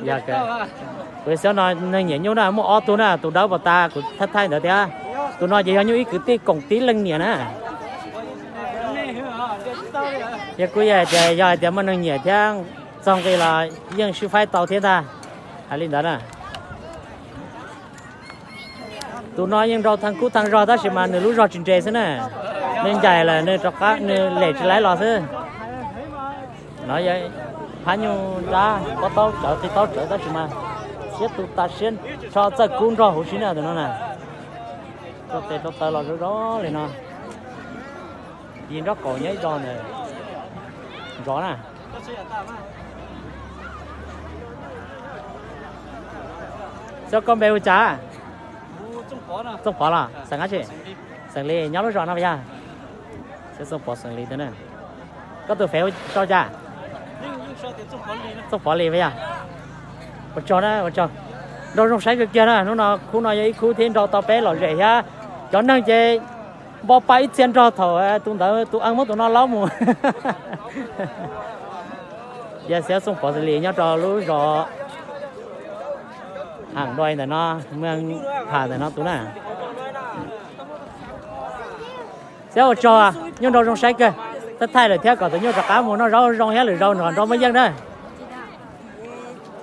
Yog, kuv xyov no neeg nyiam nyuj na, muaj ob tug na, tus dawb pos tas kuv thaij thaij ntawd thiab. Tus no ces yog nyuj ib kwv tij koom tib leej niam na. Yog kuj yog hais tias, yog hais tias muaj neeg nyiam thiab txog nqi los yeej sib faib tau thiab ntag. Hais li ntawd na. Tus no yeej nrau thaj kub thaj zog tab sis mas nws lub zog tsis nres xwb na. Nws ncaim lawm nws rov qab nws lem tsis laib los xwb. No yog phab nyuj nrab pob taub tsawv qi taub tsawv tab sis mas siab tu tas siab, rho txawj kub nrog huv si na tus no na. Rau tes rau taw los zoo zoo li no. Yig nraub qaum nyob ib zog ntawd. Nrov na. Xyov koj npe hu cas? Txooj Pov los xeem dab tsi? Xeem Lis, nyob lub zos no puas yog? Xyov Txooj Pov xeem Lis tiag na. Koj tus fev sau cas? Txooj Pov Lis puas yog? Ua tsaug na, ua tsaug. Nrau zoo saib kawg kiag na, hnub no khub no yog ib khub thiab nrau tau peb lom zem thiab. Cov neeg ces npo pa ib txhia nrog thaum tus ntawd tus eej muab tus no laub mus. Yog Xyov Txooj Pov xeem Lis nyob rau lub zos Haam Doi ntawm no, Mws Pham ntawm no tus na. Xyov ua tsaug, nyuj nrau zoo saib kawg. Thaij thaij lawm thiab kom tus nyuj rov qab mus noj zaub zoo thiab lwm zaus nrog nrau muaj yeej na.